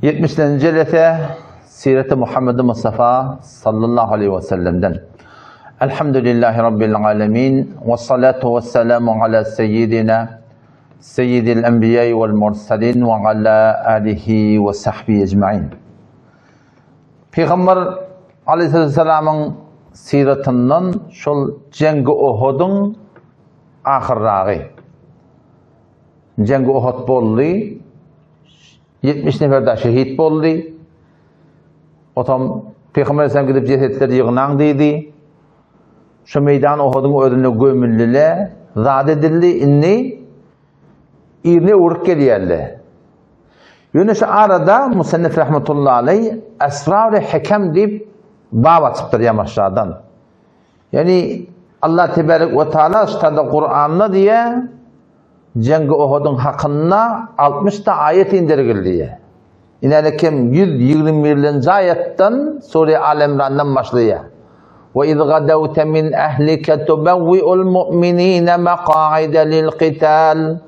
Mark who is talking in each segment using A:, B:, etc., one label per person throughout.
A: Ýetmişlenji jelese Sireti Muhammedi Mustafa sallallahu aleyhi ve sellemden. Elhamdülillahi Rabbil alemin. Ve salatu ve selamu ala seyyidina seyyidil enbiya vel mursalin ve ala alihi ve sahbihi ecmain. Peygamber aleyhisselamyň siratyndan şol Jengi Ohudyň ahyrragy. Jengi Uhud boldy. 70 nefer da şehit boldy. Otam Peygamber Aleyhisselam gidip cesetleri ýygnaň diýdi. Şu meýdan Uhudyň özünde gömüldile, zat edildi. Indi ýerine öwrüp gelýärler. Ýöne şu arada Musannif rahmetullahi aleyh Esrar-ı Hikem diýip bab açypdyr ýamaşradan. Ýagny Allah tebarek we taala ştada Kur'anda diýe Jengi Uhudyň hakynda 60 ta aýat indirgil diýe. Inäne kem 121-nji aýatdan Sure Al Imrandan başlaýar. Ve iz gadawte min ahlike tubawwi'ul mu'minina maqa'ida lil qital.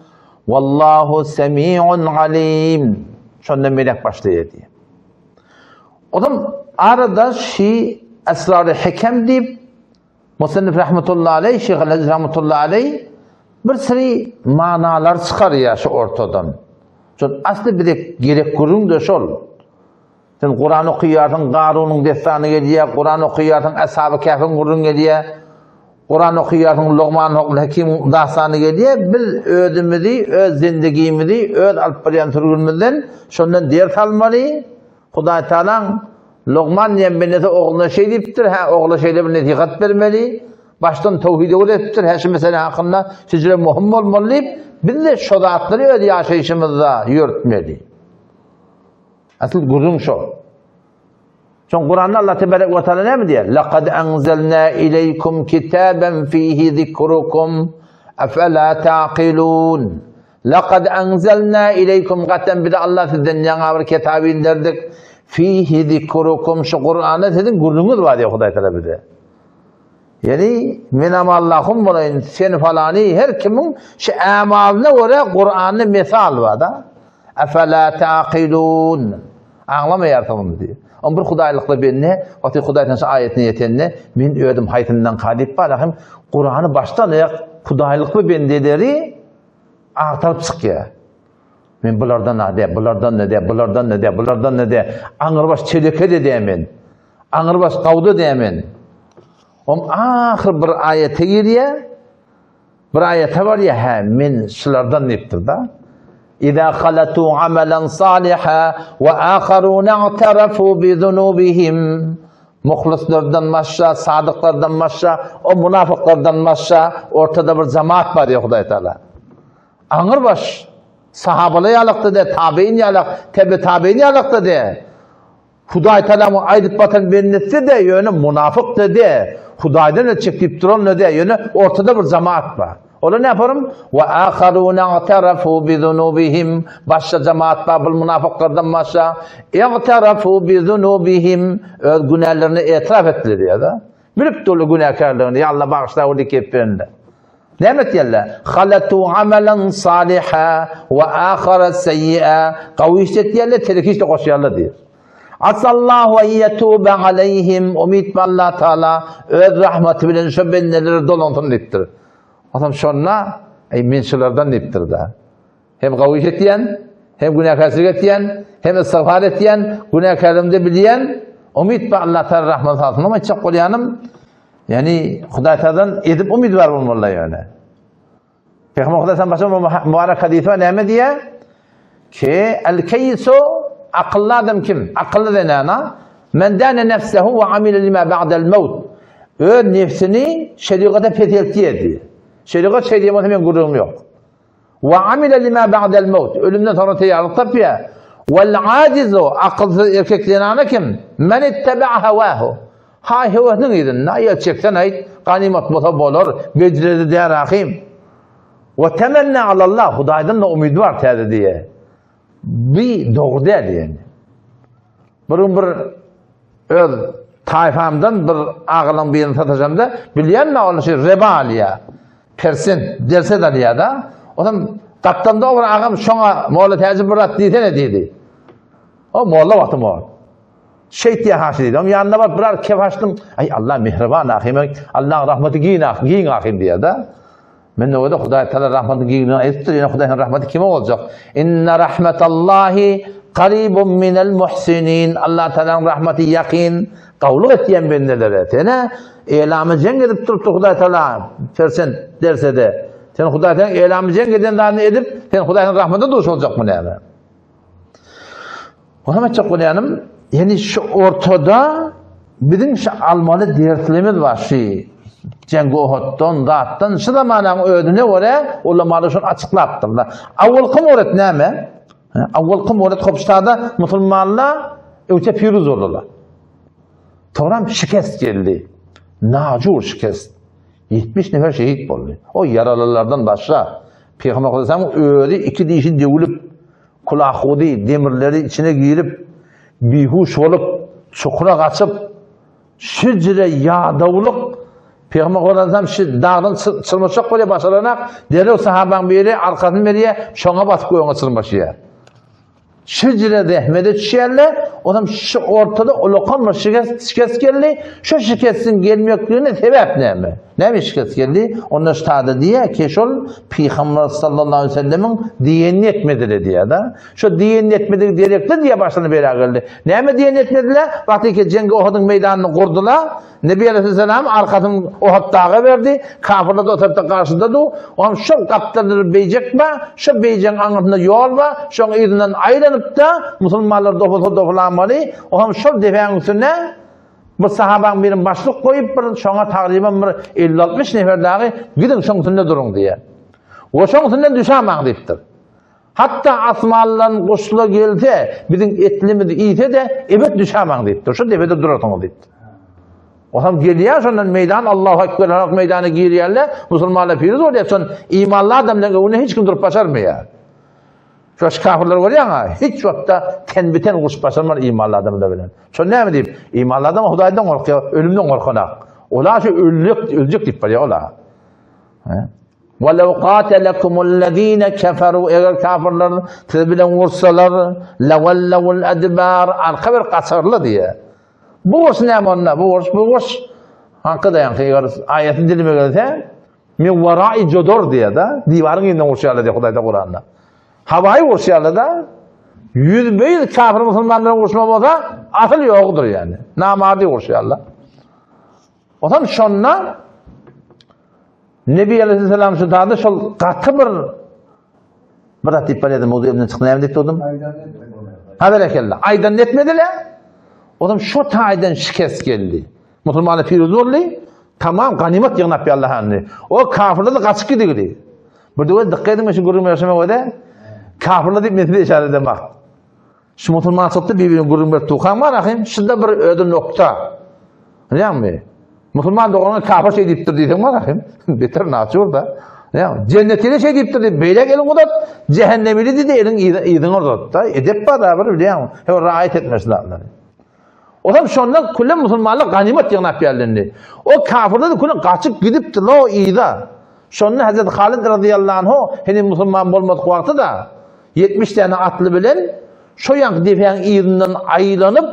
A: Wallahu semi'un alim. Şondan melek başlaýar diýe. Olam arada şi Esrar-ı Hikem diýip Musannif rahmetullahi aleyh, Şeyh Aziz rahmetullahi aleyh bir sürü manalar çykarýar şu ortadan. Şol asly bize gerek gürrüň de şol. Sen Kur'an okuýarsyň, Garunyň dessany gelýär, Kur'an okuýarsyň, Ashab-y Käfiň gürrüň gelýär. Kur'an okuýarsyň, Lugman Hakimiň dastany gelýär. Biz özümizi, öz zindigimizi, öz alyp barýan sürgünimizden şondan ders almaly. Hudaý Tagalaň Lugman diýen bendesi ogluna şeý diýipdir, hä, ogla şeýle bir nesihat bermeli, başdan towhid öwredipdir, hä, şu mesele hakynda şüjre möhüm bolmaly diýip, biz-de şo zatlary öz ýaşaýşymyzda ýörtmeli. Asyl gürrüň şo. Soň Kuranda Allah tebarek we taala näme diýýär? Laqad anzalna ileýkum kitaban fihi zikrukum afala taqilun. Laqad anzalna ileýkum gatam bize Allah sizden ýaňa bir kitap inderdik. Fihi zikrukum şu Kuranda siziň gürrüňiz bar diýýär Hudaý Taala bize. Ýani men am Allahym bolaýyn, sen falany her kimiň şu amalyna görä Kuranda mesal bar da. Afala taqilun. Aňlamaýarsyňyzmy diýýär. On bir hudaýlykly bende, wagty Hudaýdan şu aýatyna ýetende, men özüm haýsyndan ka diýip bar, hem Kurany başdan aýak hudaýlykly bendeleri agtaryp çykýar. Men bulardan da, bulardan da, bulardan da, bulardan da, aňyrbaş çeleke de de men. Aňyrbaş gawda de men. On ahyr bir aýete girýär. Bir aýata barýar, hä, men şulardan diýipdir da. Iza halatu amalan saliha we akharun i'tarafu bi zunubihim. Muhlislerden başga, sadyklardan başga, o munafyklardan başga ortada bir jemaat bar diýär Hudaý Taala. Aňyrbaş sahabalar ýalakda de, tabein ýalak, tebe tabein ýalakda de. Hudaý Tagala aýdyp batan bendesi-de, ýöne munafyk-da-de, Hudaýdan el çekip duran-da-de, ýöne ortada bir jemaat bar. Olar ne yaparym? Ve aharuna i'tarafu bi zunubihim. Başga jemaat bar, bul munafyklardan başga. I'tarafu bi zunubihim. Öz günälerini etiraf etdiler diýýär-de. Bilip durlar günäkärligini, ýa Allah bagyşla diýip geplerinde. Näme etýärler? Halatu amalan saliha we ahara seýýa. Gawy iş etýärler, telek iş de goşýarlar diýýär. Asallahu en yetube aleyhim. Umyt bar Allah Taala öz rahmeti bilen şu bendeleri dolansyn diýipdir. Adam şonda, eý men şulardan diýipdir da. Hem gawy iş etýän, hem günäkärçilik etýän, hem istigfar etýän, günäkärimde bilýän, umyt bar Allah Taala rahmet salsyn. Ama aýtjak bolýanym, ýani Hudaý Taala'dan edip umyt bar bolmaly ýöne. Peygamber Hudaý sen başa mübarek hadisi var näme diýýär? Ki el keysu akylly adam kim? Akylly zenana men dane nefsehu ve amile lima ba'del maut. Öz nefsini şerigata peseltýär diýýär. Şerigat şey diýmese men gürrüňim ýok. Ve amile lima ba'del maut. Ölümden soňra teýýarlyk tapýar. Vel ajizu akylsyz erkek zenana kim? Men itteba hawahu. Hay höwesiniň yzynda, ýa çeksen aýt, ganymat bolsa bolar, bejredi där ahym. Ve temenna alallah, Hudaýdan da umydy bar täze diýe. Bi dogry däl diýen. Bir gün bir öz taýfamdan bir agalyň birini sataşamda, bilýän ol şu reba alýar. Persent derse alýar-da. Onam gapdamda bir agam şoňa Molla Täji bir zat diýsene diýdi. O molla wagtym o. Şeýtýär haşy diýdi. Onuň ýanyna baryp biraz kep açdym. Aý Allah mehriban ahym, Allaň rahmeti giň ah, giň ahym diýýär-de. Men nowada Hudaý Taala rahmatyny giňligini aýdypdyr, ýöne Hudaýyň rahmaty kime boljak? Inna rahmetallahi qaribun minel muhsinin. Allah Taalanyň rahmaty ýakyn, gawlyk etýän bendelere. Sene elamy jeň edip durupdyr Hudaý Taala, persent derse-de. Sen Hudaý Taala elamy jeň eden zadyny edip, sen Hudaýyň rahmatyna duş boljakmy näme? Oňa aýtjak bolýanym, ýani şu ortada biziň şu almaly derslerimiz bar şu Jengi Ohotdan, zatdan, şu zamanaň özüne görä ulamalar şony açyklapdyrlar. Awalky muret näme? Awalky muret Hopştada musulmanlar öte piruz boldular. Soňram şikest geldi. Najur şikest. 70 nefer şehit boldy. O ýaralylardan başga Peygamber sallallahu özi iki dişi döwülip Kulahudy demirleri içine girip, bihuş bolup, çukura gaçyp, şijre ýadawlyk Pygamber Aleyhisselam şi dagdan çyrmaşjak bolýar, başaranak, derrew sahabaň biri arkasyny berýär, şoňa basyp göňe çyrmaşýar. Şijre zähmete düşýärler, onam şu ortada ulakan bir şikes, şikes geldi, şu şikesiň gelmekligine sebäp näme? Näme şikes geldi? Onda ştada diýýär ki, şol Pygamber sallallahu aleyhi ve sellemiň diýenini etmediler diýýär-de. Şo diýenini etmedik derekli diýýär başyna bela geldi. Näme diýenini etmediler? Wagty ki Jengi Ohudyň meýdanyny gurdular. Nebi aleyhisselam arkasyny Ohud daga berdi. Kafirler o tarapda garşyda du. Oňam şol gapdalda bir beýjek bar. Şo beýjegiň aňyrsynda ýol bar. Şoň yzyndan aýlanyp-da musulmanlar dopulsa dopulamaly. Oňam şol depäň üstünde Bir sahabaň birini başlyk goýup bir şoňa tagryban bir 50-60 nefer dagy gidiň şoň üstünde duruň diýýär. We şoň üstünden düşämaň diýipdir. Hatda asmandan guşla gelse, biziň etlimizi iýse-de, ebet düşämaň diýipdir. Şu depede durarsyňyz diýipdir. Otam gelýär şondan meýdan Allahu Ekber halk meýdana girýärler, musulmanlar piruz bolýar. Şon imanly adamlaryň öňünde hiç kim durup başarmaýar. Şu kafirler görýäň-a, hiç wagtda ten-biten urşup başarmaz imanly adamlar bilen. Şol näme diýip, imanly adam Hudaýdan gorkýar, ölümden gorkanak. Ola şu öljek, öljek diýip barýar ola. Walaw qatalakumul-lezine keferu eger kafirler siz bilen ursalar, lawallawul adbar arka bir gaçarlar diýýär. Bu uruş näme onda? Bu uruş, bu uruş haňky daýanky eger aýatyň dilime gelse, Min wara'i jodor diýýär-de, diwaryň yzyndan urşýarlar diýýär Hudaýda Kuranda. Hawaýy urşýarlar-da, ýüzbe-ýüz kafir musulman bilen urşma bolsa, asyl ýokdur ýani. Namardy urşýarlar. Ondan şonda Nebi Aleyhisselam şu dada şol gaty bir bir zat diýip barýardy, mowzu elimden çykdy, näme diýip durdum? Ha berekella. Aýdan etmediler. Ondan şo taýdan şikes geldi. Musulmanlar piruz boldy. Tamam ganymat ýygnap ýaly hany. O kafirler de gaçyp gidigdi. Bir de dikkat ediň şu gürrüň berşime göre. Kafirler diýip men size işaret eden wagt. Şu musulmançylykda bir-birine gürrüň berip durkan bar ahym, şunda bir özi nokta. Bilýäňmi? Musulman doganyňa kafir şey diýipdir diýseň bar ahym. Beter naçur da. Ýa, jennetine şey diýipdir diýip beýle eliň uzat, cehennemini diýdi eliň yzyňy uzat da. Edep bar da bir bilýäňmi? He raýat etmesi zatlary. Olam şondan küle musulmanlar ganymat ýygnap gelindi. O kafirler de küle gaçyp gidipdi lo yza. Şonda Hazreti Halid radıyallahu anhu heniz musulman bolmadyk wagty da 70 tane atly bilen şo ýanky depäň yzyndan aýlanyp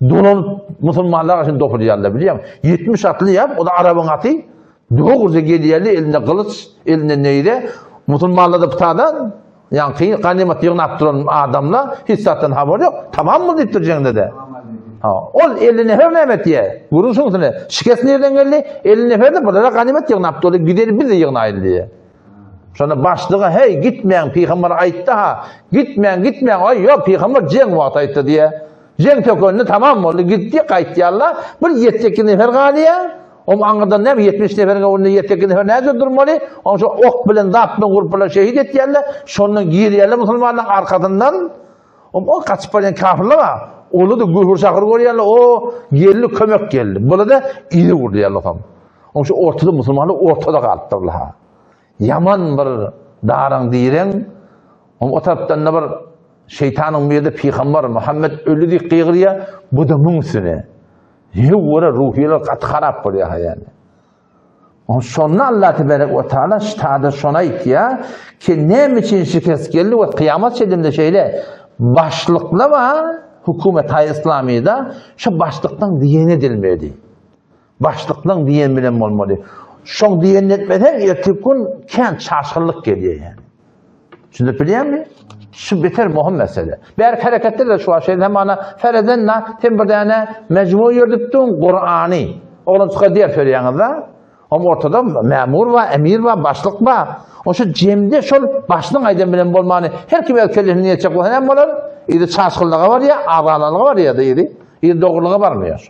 A: dolanyp musulmanlar garşy dopulýarlar bilýäň. 70 atly ýap, o da arabyň aty dogruja gelýärler elinde gylyç, elinde neýze. Musulmanlar da putadan Ýaňky ganymat ýygnap duran adamlar hiç zatdan habary ýok. Tamam boldy diýip dur jeňde-de. Ha, ol 50 nefer näme etýär? Görüň şunusyny. Şikes nirden geldi? 50 nefer-de bulara ganymat ýygnap durdy. Gideli biz-de ýygnaýly diýýär. Şonda başlyga, hey, gitmäň, pygamber aýtdy ha. Gitmäň, gitmäň. Aý, ýok, pygamber jeň wagty aýtdy diýýär. Jeň tökende tamam boldy, gitdi, gaýtýarlar. Bir 7-8 nefer galýar. Oň aňyrdan näme 70 neferiň öňünde 7-8 nefer näce durmaly? Oň şu ok bilen zat bilen urup bular şehit etýärler. Şondan girýärler musulmanlaryň arkasyndan. Oň o gaçyp barýan kafirler bar. Olar da gühür şahyr görýärler. O geldi kömek geldi. Bular da yzy urýarlar soň. Oň şu ortada musulmanlar ortada galypdyrlar. Ýaman bir daraň direň. Oň o tarapdan da bir şeýtanyň bir ýerde pygamber Muhammed öldi diýip gygyrýar. Bu da muň üstüne. Ýöwere ruhylar gaty harap bolýar ýani. On şonda Allah tebarek we taala ştada şony aýtýar ki näme üçin şikes geldi we kyýamat şeýdende şeýle. başlyklar bar, hökümet-aý islamyda şu başlykdan diýeni edilmeli. Başlyklaň diýeni bilen bolmaly. Şoň diýenini etmeseň, erteki gün kän çaşgynlyk gelýär ýani. Düşünip bilýäňmi? Şu beter möhüm mesele. Bärik hereketde de şu var. Şeýle hem ana ferezenna sen bir däne mejmu ýördüpdiň Kurany. Oglan çyka diýer söýýäňiz-de. Hem ortada memur bar, emir bar, başlyk bar. O şu jemde şol başlyň aýdan bilen bolmany her kim öz kellesini ýetjek bolsa näme bolar? Ýa çaşgynlyga barýar, agzalalyga barýar da ýeri. Ýa dogrulyga barmaýar.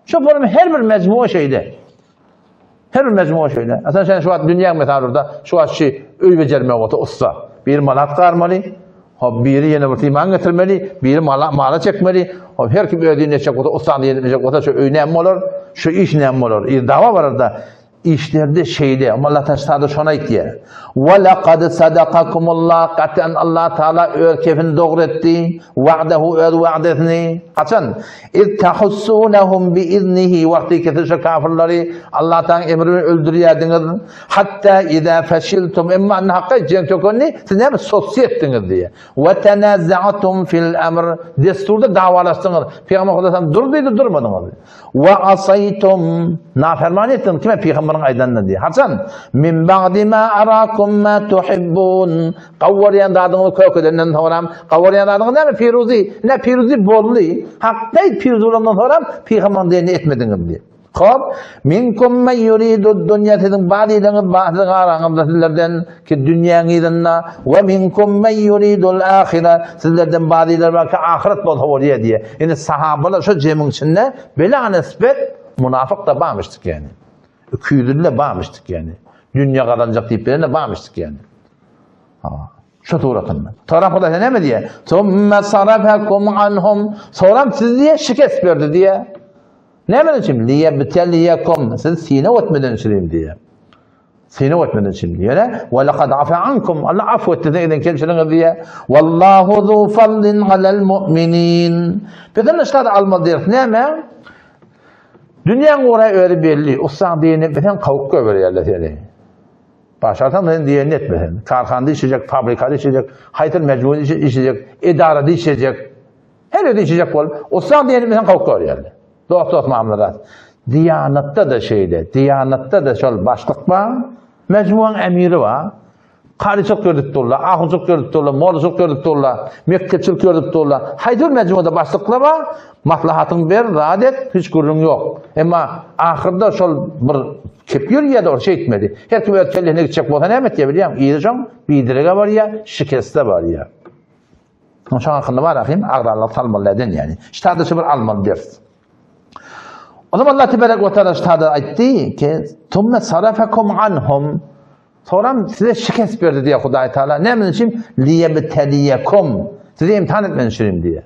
A: Şu bolup her bir mejmu şeýle. Her bir mejmu şeýle. Aslında sen şu wagt dünýäň mysal burada şu wagt şu öý bejermek bolsa ussa. Biri malat garmaly, hop biri ýene bir timan getirmeli, biri mala mala çekmeli. Hop her kim özüni etjek bolsa ussany ýene etjek bolsa şu öý näme bolar? Şu iş näme bolar? Ir dawa barar da Işlerde şeýle, amma Allah Taala şony aýtýar. Wa laqad sadaqakumullah gatan Allah Taala öz kefini dogry etdi. Wa'dahu öz wa'desini. Haçan? Iz tahussunahum bi iznihi wagty ki siz şu kafirleri Allah Taalaň emri bilen öldürýärdiňiz. Hatta iza feşiltum emma hakka jeň tökenini siz näme sosýa etdiňiz diýe. Wa tanaza'tum fil amr desturda dawalaşdyňyz. Pygamber Hudaýdan dur diýdi durmadyňyz. Wa asaýtum, naferman etdiňiz kime pygamberiň aýdanyna diýýär. Haçan? Min ba'di ma arakum ma tuhibbun. Gawwarýan zadyňyzy kök edenden soňram, gawwarýan zadyňyz näme? Piruzi. Ne piruzi boldy. Hakda piruzi bolandan soňram pygamberiň diýenini etmediňiz diýýär. Hop, minkum men yuridu dunya siziň badylaryňyz bar siziň araňyzda sizlerden ki dünýäň yzynda we minkum men yuridul ahire sizlerden badylar bar ki ahyret bolsa bolýar diýýär. Indi sahabalar şo jemiň içinde bela nisbet munafyk da barmyşdyk ýani. Ikiyüzlü de barmyşdyk ýani. Dünýe gazanjak diýip bilen de barmyşdyk ýani. Ha. Şu suratynda. Soran Hudaý näme diýýär? Summa sarafakum anhum. Soran sizi diýe şikes berdi diýe. Näme üçin? Liyebteliyekum. Siz synag etmeden üçin diýe. Synag etmeden üçin diýe. Ve laqad afa ankum. Allah afw etdi siziň eden kemçiligiňizi diýe. Wallahu zu fadlin alal mu'minin. Bizden işler almaly diýip näme? Dünýäň ugry özi belli. Ussaň diýeni sen kawuk göberýärler seni. Başarsaň sen diýenini etme sen. Karhanada işlejek, fabrikada işlejek, haýsy mejbur işlejek, edarada işlejek. Her ýerde işlejek bolup, ussaň diýenini sen kawuk göberýärler. Dost-dost mamlaras. Diýanatda-da şeýle. Diýanatda-da şol başlyk bar, mejmuaň emiri bar. Karyçylyk ýöredip durlar, ahunçylyk ýöredip durlar, mollaçylyk ýöredip durlar, mekdepçilik ýöredip durlar. Haýsy bir mejmuada başlyklar bar, maslahatyňy ber, zat et, hiç gürrüň ýok. Emma ahyrda şol bir kep ýörýär-de, ol şeýtmedi. Her kim öz kellesine gitjek bolsa näme etýär bilýäňmi? Yzy şoň biderege barýar, şikeste barýar. Şoň hakynda bar ahim agzallyk salmaly eden ýani. Ştada şu bir almaly ders. O zaman Allah tebarek ve teala ştada aýtdy ki tumme sarafakum anhum Soram size şikest berdi diýe Hudaý Taala. Näme üçin? Liyebteliyekum. Sizi imtihan etmek üçin diýe.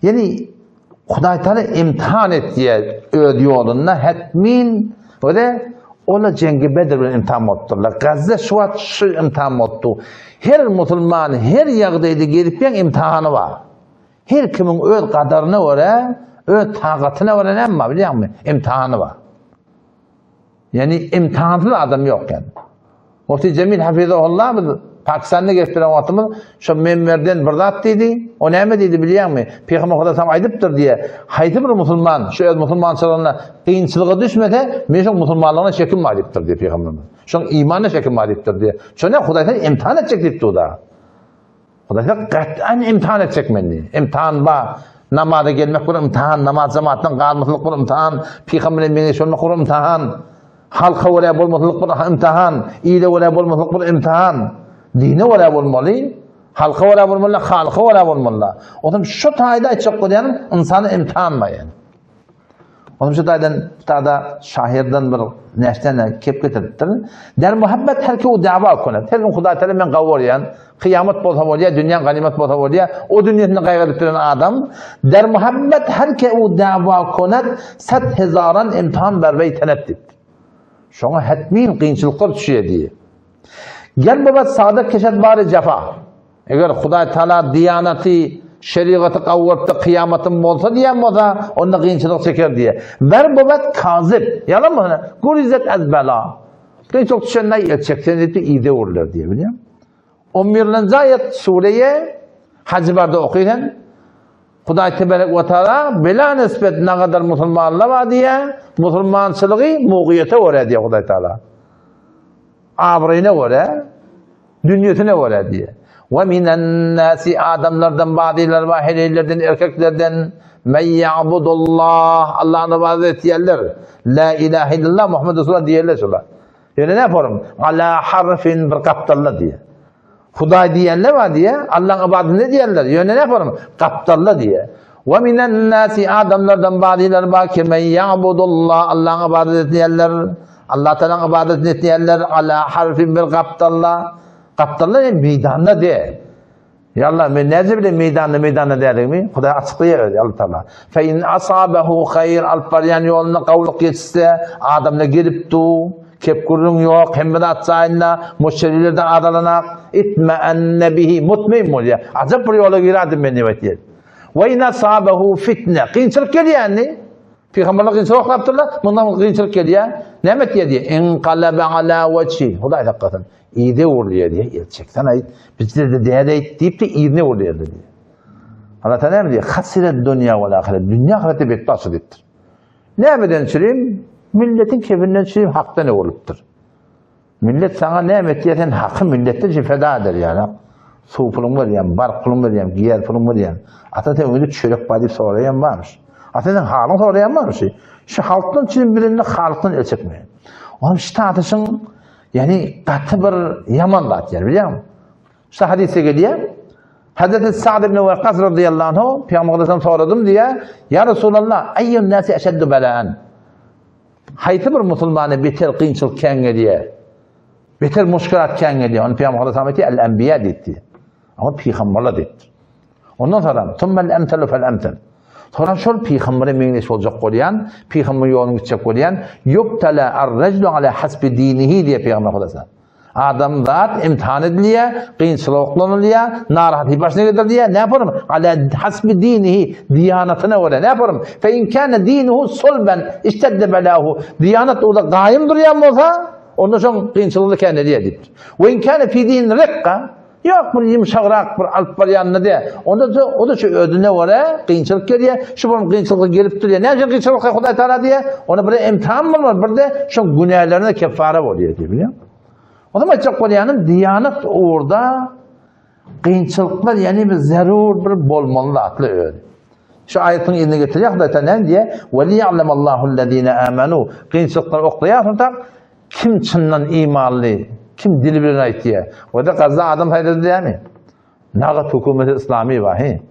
A: Ýani Hudaý Taala imtihan etýär öz ýolunda hetmin we ola jengi Bedr bilen imtihan bolupdyrlar. Gazze şu wagt şu imtihan bolupdy. Her musulman her ýagdaýda gelip ýan imtihany bar. Her kimiň öz gadaryna görä, öz takatyna görä näme bar bilýäňmi? Imtihany bar. Ýani imtihansyz adam ýok ýani. Mufti Cemil Hafizahullah biz Pakistanda gelip duran wagtymyz şo menberden bir zat diýdi. O näme diýdi bilýäňmi? Pygamber Huda tam aýdypdyr diýe. Haýsy bir musulman şu öz musulmançylygyna kynçylyga düşmese, men şoň musulmanlygyna şekim bar diýipdir diýe pygamberimiz. Şoň imanyna şekim bar diýipdir diýe. Şo ne Hudaý seni imtihan etjek diýipdir da. Hudaý seni gat'an imtihan etjek meni. Imtihan bar. Namaza gelmek bir imtihan, namaz jemaatdan galmaslyk bir imtihan, pygamber bilen meňzeş bolmak bir imtihan. Halka görä bolmasylyk bir imtihan, ile görä bolmasylyk bir imtihan. Dine görä bolmaly, halka görä bolmaly, halyka görä bolmaly. Otam şu taýda aýtjak bolýanym, ynsana imtihan bar ýani. Otam şu taýdan tada şahyrdan bir näçden kep getiripdir. Der muhabbet her ki o dawa konet. Her gün Hudaý Teala men gawy bolýan, kyýamat bolsa bolýar, dünýäň ganymat bolsa bolýar. O dünýesinde gaýgy edip duran adam der muhabbet her ke u dawa konet set hezaran imtihan berbeý tenet diýipdir. Şoňa hetmin kynçylyklar düşýär diýýär. Gel baba sadyk keşet bary jafa. Eger Hudaý Taala diýanaty, şerigaty gawurtda kyýamatym bolsa diýen bolsa, onda kynçylyk çeker diýýär. Ber baba kazip, ýalan bolsa, gurizet az bela. Kynçylyk düşende el çeksen diýip ide urlar diýýär, bilýäňmi? On birinji aýat sureýe. Hajy barda oky sen. Hudaý teberek we taala bela nisbet nagadar musulmanlar bar diýýär. Musulmançylygy mugyýete görä diýýär Hudaý taala. Abraýyna görä, dünýesine görä diýýär. We minen nasi adamlardan bazylar bar, heleýlerden, erkeklerden men ýa'budullah Allah'yny ibadet etýärler. La ilahe illallah Muhammed Resulullah diýerler şolar. Ýöne näme forum? Ala harfin bir gapdalda diýýär. Hudaý diýenler bar diýýär, Allaň ybadyny edýärler. Ýöne näme forum? Gapdalda diýýär. We minen nasi adamlardan bazylar bar ki men ýa'budullah Allaň ybadat edýärler. Allah Taalanyň ybadyny etýärler ala harfin bir gapdalda. Gapdalda ýa meýdanda de. Ya Allah men näce bilen meýdanda meýdanda däligimi Hudaý açyklaýar özi Allah Taala. Fe in asabahu haýr alyp barýan ýolunda gawlyk ýetişse adamda gelip du kep gürrüň ýok hemme zat jaýynda müşderilerden azalanak itma'anne bihi mutmeýin bolýar. Ajap bir ýola girerdim men diýip aýtýar. Ve in asabahu fitne kynçylyk gelýänni Pygamberler kynçylyk oklapdyrlar, mundan kynçylyk gelýär. Näme etýär diýýär? Inqalaba ala wajhi. Hudaý saklasyn. Yza öwrülýär diýýär. El çeksen aýt, bizde-de däde aýt diýip-de yzyna öwrülýär diýýär. Allah Taala näme diýýär? Hasiret dunýa wal ahiret. Dünýä ahirete betbagtçy diýipdir. Nämeden çürim? Milletiň kefinden çürim hakdan öwrülipdir. Millet saňa näme etýär sen haky milletden üçin feda eder ýaly. Suw puluň berýän, bark puluň berýän, giýer puluň berýän. Ata sen öýde çörek bar diýip soraýan barmyş. Ata sen halyň soraýan barmyş. Şu halkdan üçin bilende halkdan el çekme. Onuň şu tatyşyň ýani gaty bir ýaman zat ýeri bilýäňmi? Şu hadysda gelýär. Hazreti Sa'd ibn Waqqas radıyallahu anhu Peygamberden soradym diýär, "Ya Resulallah, ayyun nasi eşeddu balaan?" Haýsy bir musulmana beter kynçylyk kän gelýär? Beter muşkilat kän gelýär? Ony Pygamber aleyhissalam aýtdy, El-enbiýa diýipdi. Ama pygamberler diýipdir. Ondan soňra, Tummel emselu fel emsel. Soňra şol pygambere meňzeş boljak bolýan, pygamber ýoluny gitjek bolýan, Yubtala ar-rajulu ala hasbi dinihi diýip Pygamber aleyhissalam. Adamzat imtihan edilýär, kynçylyga oklanylýar, narahatlyk başyna getirilýär. Näme yaparym? Ala hasbi dinihi, diýanatyna görä. Näme yaparym? Fe in kana dinuhu sulban ishtadda balahu. Diýanat orada gaýym durýan bolsa, onda şoň kynçylygy kän edýär diýipdir. We in kana fi din rikka, ýok bir ýumşagrak bir alyp barýanyna de, onda da o da şu özüne görä kynçylyk gelýär. Şu bir kynçylyk gelip durýar. Näme üçin kynçylyk Hudaý Taala diýýär? Ona bir imtihan bolmaly, bir de şoň günälerine keffara bolýar diýip bilýär. O zaman aýtjak bolýanym diýanat ugurda kynçylyklar ýani bir zerur bir bolmaly zatly özi. Şu aýatyň ýerine getirýär Hudaý Taala näme diýýär? Ve li'alemallahu allazina amanu. Kynçylyklar oklaýar şonda kim çyndan imanly, kim dili bilen aýtýar. O da gazda adam saýlady diýämi? Nagat hökümeti islami bar, he.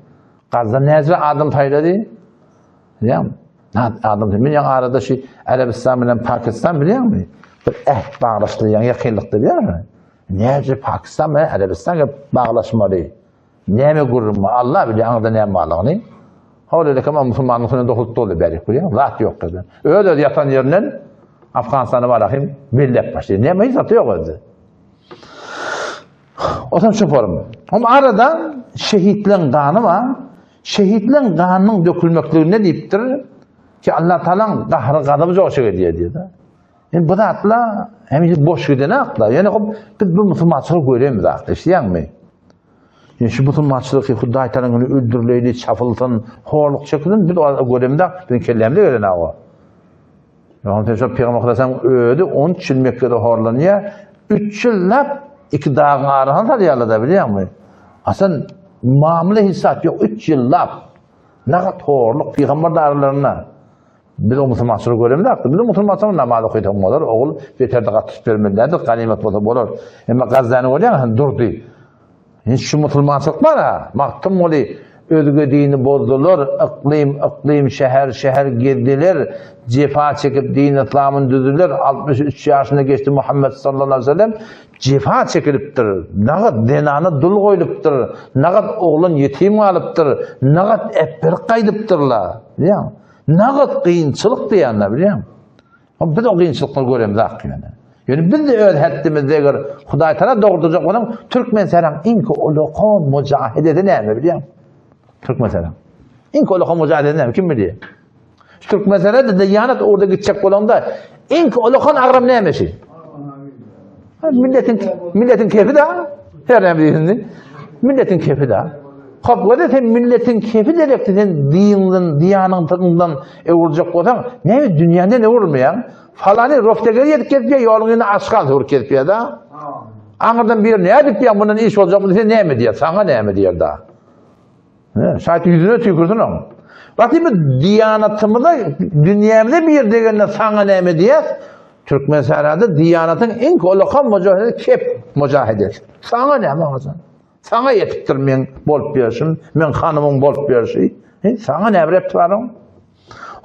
A: Gazda näce adam saýlady? Bilýäňmi? Adam men ýaňy arada şu Arabistan bilen Pakistan bilýäňmi? Bir äht baglaşdy, ýaňy ýakynlykda bilýäňmi? Näce Pakistan bilen Arabistan gelip baglaşmaly? Näme gürrüň bar? Allah bilýär aňyrda näme barlygyny. Hol öyle kama musulmanyň üstüne dokulyp doly berik bilýäň, zat ýok dedi. Öz öz ýatan ýerinden Afganistana barahym belläp başlaýar. Näme hiç zat ýok özde. Otam şu forum. Hem arada şehitleň gany bar. Şehitleň ganynyň dökülmekliginde diýipdir ki Allah Taala'ň gahry gazaby joşa gelýär diýdi. Indi bu zatla hemişe boş giden akla. Ýöne hop biz bu musulmançylygy göremiz akla, eşidýäňmi? Ýöne şu musulmançylygy Hudaý tarapyndan öldürileýli, çapylsyn, horluk çekilsin, biz o göremiz ak, biziň kellämize gelen awa. Ýöne sen şo Pygamber Hudaýyň özi 13 ýyl Mekgede horlanýar, 3 ýyllap iki dagyň arasyna salýarlar da bilýäňmi? Asan mamla hiç zat ýok, 3 ýyllap nagat horluk pygamber aralarynda. Biz o musulmançylygy göremiz akdy. Biz musulmançylyk namaz okaýsak bolar, ogul beterde gatyşyp bermeli däldir, ganymat bolsa bolar. Emma Gazzany görýäň, durdy. Indi şu musulmançylyk bar ha, Magtymguly özge dini bozdular, yklym, yklym, şäher, şäher gezdiler, jefa çekip din yslamyny düzdüler, 63 ýaşyna geçdi Muhammet sallallahu aleyhi ve sellem, jefa çekilipdir, nagat zenana dul goýlupdyr, nagat oglan ýetim galypdyr, nagat äpberip gaýdypdyrlar. Bilýäňmi? Nagat kynçylyk diýýänler bilýäňmi? Biz o kynçylyklary göremzok ýöne. Ýöne biz de öz häddimizde eger Hudaý Taala dogurdajak bolsaň, türkmen säraň iň ulakan mujahidesi näme bilýäňmi? Türkmen säraň. Iň ulakan mujahidesi näme kim bilýär? Şu türkmen sära de ýanat orada gitjek bolanda iň ulakan agram näme şi? Milletin milletin kefi da. Her näme diýsin. Milletin kefi da. Hop, wada sen milletiň kefi derekdi sen dininden, diýanyňdan öwürjek bolsaň, näme dünýänden öwürmeýäň? Falany roftegeri ýedip gezip ýa ýoluň ýüzüne aşgal höwürip gezip ýa da. Aňyrdan bir nädip ýa mundan iş boljak sen näme diýer? Saňa näme diýer da? He, şaýt ýüzüne tüýkürsin oň. Wagty bu diýanatymyza, dünýämize bir degende saňa näme diýer? Türkmen sährada diýanatyň iň ulakam mujahidi kep mujahidi. Saňa näme aňajan? Saňa ýetipdir meň bolup ýörşüm, meň hanymyň bolup ýörşi. He, saňa näme repti bar oň?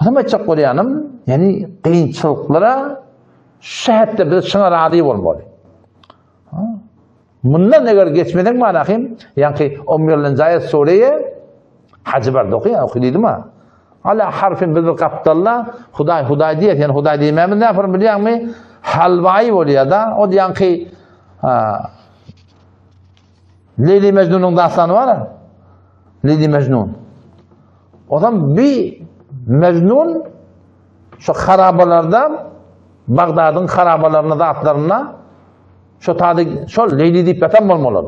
A: Onam aýtjak bolýanym, ýani kynçylyklara şu hetde biz şuňa razy bolmaly. Ha? Mundan eger geçmeseň manahym, ýaňky 11-nji aýat sureýe Hajy bardy okaýan, oky diýdim ha. Ala harfin biz bir gapdalda Hudaý Hudaý diýer, sen Hudaý diýmämiz näme bilýäňmi? Halwaýy bolýar-da, o ýaňky Leýli Mejnunyň dastany bar. Leýli Mejnun. Ozam bi Mejnun şu harabalarda Bagdadyň harabalarynda zatlarynda şu tady şol Leýli diýip ýatan bolmaly.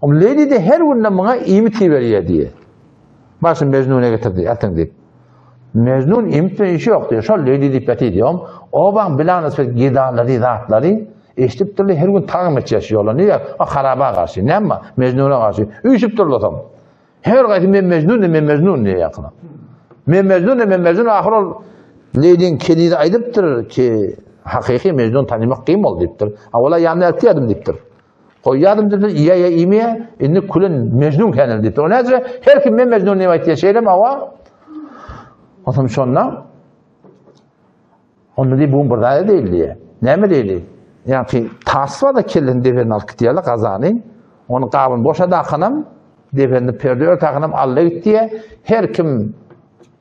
A: Om Leýli de her günde muňa iýmit iberýär diýe. Başyn Mejnuna getirdi, atyň diýip. Mejnun iýmit bilen işi ýok diýe. Şol Leýli diýip ýatyr diýe. Om obaň bilanysy gedalary zatlary eşidip durly her gün tagam etýär şu ýola. Niýe? O haraba garşy. Näme? Mejnuna garşy. Üýşüp durly soň. Her gaýsy men Mejnun, men Mejnun diýe ýakyna. Men Mejnun, men Mejnun ahyr ol Leýliň kenizi aýdypdyr ki, hakyky Mejnun tanymak kyn boldy diýipdir. A ola ýanyna eltýärdim diýipdir. Goýýardym diýipdir, iýe ýa iýmeýä, indi külen Mejnun kenel diýipdir. O näce? Her kim men Mejnun diýip aýtýar, şeýlemi hawa? Onsoň şonda Onda diýip bu bir zat diýildi diýe. Näme diýildi? Ýa-ki tas bar da kellesini deperini alyp gitýärler gazany. Onu gabyny boşa dakanam, deperini perde örtäkanam alla git diýe. Her kim